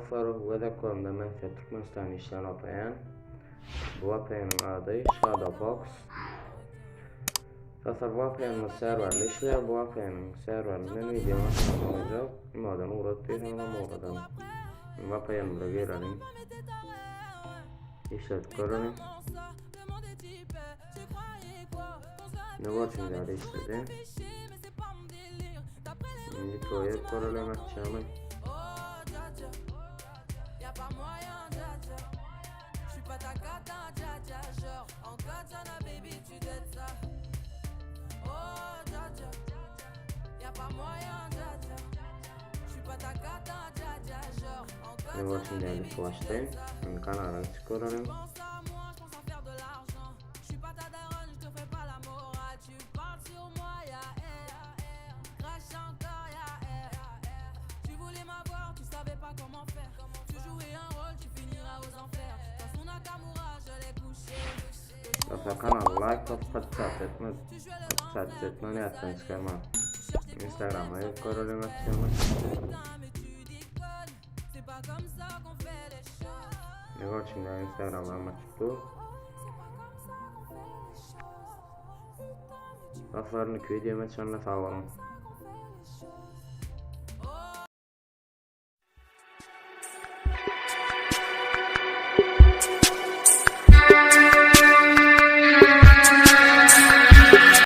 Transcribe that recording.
Dostlar, bu gezek görümde men size Türkmenistanda işleýän VPN. Bu VPN-iň ady Shadowbox. Dostlar, bu VPN-imiz serwerli işleýär. Bu VPN-iň serwerini men videoň aşagynda goýjak. Imodan ugrat diýseňizem ugradan. VPN-imize gireliň. Işledip göreliň. Ne görşüňiz ýaly işledi. Indi proýekt göreliň açýamy. Ne görşüňiz ýaly şu açdy. Indi kanala geçip göreliň. Dostlar kanala like basyp podpisat etme. Podpisat etmeni ýatdan çykarma. Instagrama ýok göreliň açýarmy? Ne görşüňde Instagram'a açyp dur. Dostlar, indiki videoma çenli sag boluň.